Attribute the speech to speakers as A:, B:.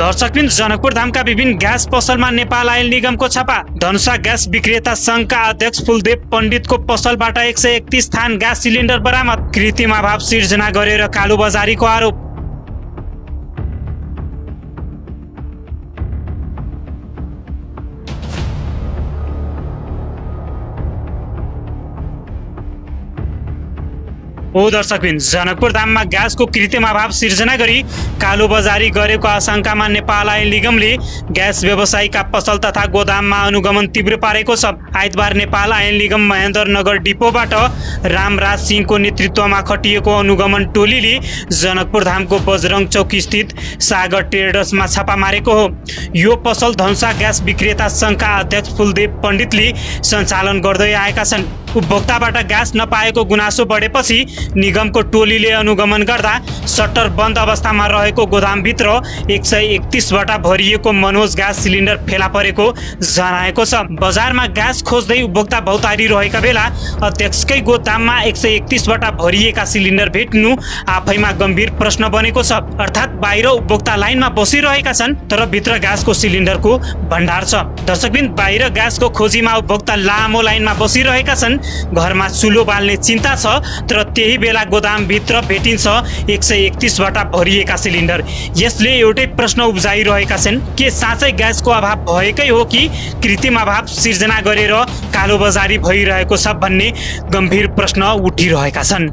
A: दर्शकबिन जनकपुर धामका विभिन्न ग्यास पसलमा नेपाल आयल निगमको छापा। धनुषा ग्यास विक्रेता संघका अध्यक्ष फुलदेव पण्डितको पसलबाट 131 थान ग्यास सिलिन्डर बरामद। कृत्रिम अभाव सिर्जना गरेर कालोबजारीको आरोप। दर्शकबिन जनकपुर धाममा ग्यासको कृत्रिम अभाव सिर्जना गरी कालोबजारी गरेको आशंकामा नेपाल आयल निगमले ग्यास व्यवसायीका पसल तथा गोदाममा अनुगमन तीव्र पारेको छ। आइतबार नेपाल आयल निगम महेन्द्रनगर डिपोबाट रामराज सिंहको नेतृत्वमा खटिएको अनुगमन टोलीले जनकपुर धामको बजरङ चौक स्थित सागर ट्रेडर्समा छापा मारेको हो। यो पसल धनुषा ग्यास विक्रेता संघका अध्यक्ष फुलदेव पण्डितले सञ्चालन गर्दै आएका छन्। उपभोक्ताबाट ग्यास नपाएको गुनासो बढेपछि निगमको टोलीले अनुगमन गर्दा सट्टर बन्द अवस्थामा रहेको गोदामभित्र 131वटा भरिएको मनोज ग्यास सिलिन्डर फेला परेको जनाएको छ। बजारमा ग्यास खोज्दै उपभोक्ता भौतारी रहेका बेला अध्यक्षकै गोदाममा 131वटा भरिएका सिलिन्डर भेट्नु आफैमा गम्भीर प्रश्न बनेको छ। अर्थात् बाहिर उपभोक्ता लाइनमा बसिरहेका छन् तर भित्र ग्यासको सिलिन्डरको भण्डार छ। दर्शकबिन बाहिर ग्यासको खोजीमा उपभोक्ता लामो लाइनमा बसिरहेका छन्। घरमा चुलो बाल्ने चिन्ता छ तर त्यही बेला गोदामभित्र भेटिन्छ 131वटा भरिएका सिलिन्डर। यसले एउटै प्रश्न उब्जाइरहेका छन्, के साँच्चै ग्यासको अभाव भएकै हो कि कृत्रिम अभाव सिर्जना गरेर कालोबजारी भइरहेको छ भन्ने गम्भीर प्रश्न उठिरहेका छन्।